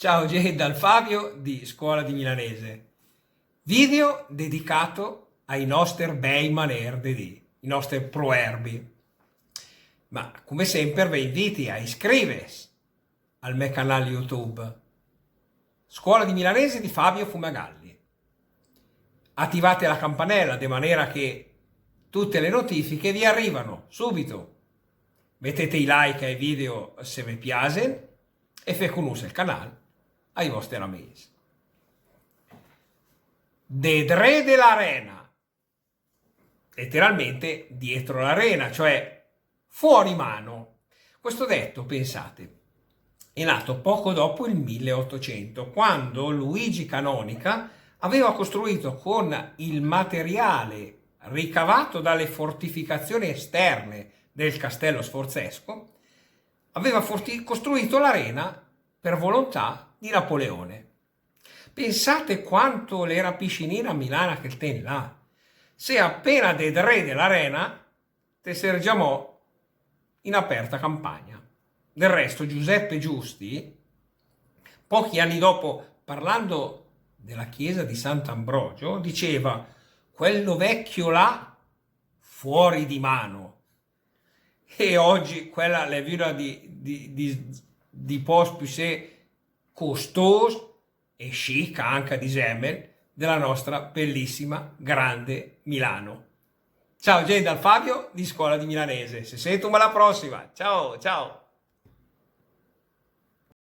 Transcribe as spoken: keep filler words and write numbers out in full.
Ciao, Jade dal Fabio di Scuola di Milanese. Video dedicato ai noster bei maner de dì, i noster proerbi. Ma, come semper, ve inviti a iscrives al me canal YouTube Scuola di Milanese di Fabio Fumagalli. Attivate la campanella de manera che tutte le notifiche vi arrivano subito. Metete i like ai video se ve piasen e fé cunuss el canal ai voster amis. De dré de l'arena, letteralmente dietro l'arena, cioè fuori mano. Questo detto, pensate, è nato poco dopo il milleottocento, quando Luigi Canonica aveva costruito con il materiale ricavato dalle fortificazioni esterne del castello sforzesco, aveva forti-, costruito l'arena per volontà di Napoleone. Pensate quanto l'era piscinina a Milano a quel tempo là. Se appena de dré de l'arena, te ser giamò in aperta campagna. Del resto, Giuseppe Giusti, pochi anni dopo, parlando della chiesa di Sant'Ambrogio, diceva: "Quello vecchio là, fuori di mano." E oggi quella l'è vüna di, di, di, di post püssé costos e chic, anca, disemmel, della nostra bellissima, grande Milano. Ciao, Jade dal Fabio di Scuola di Milanese. Se sentum alla prossima. Ciao, ciao.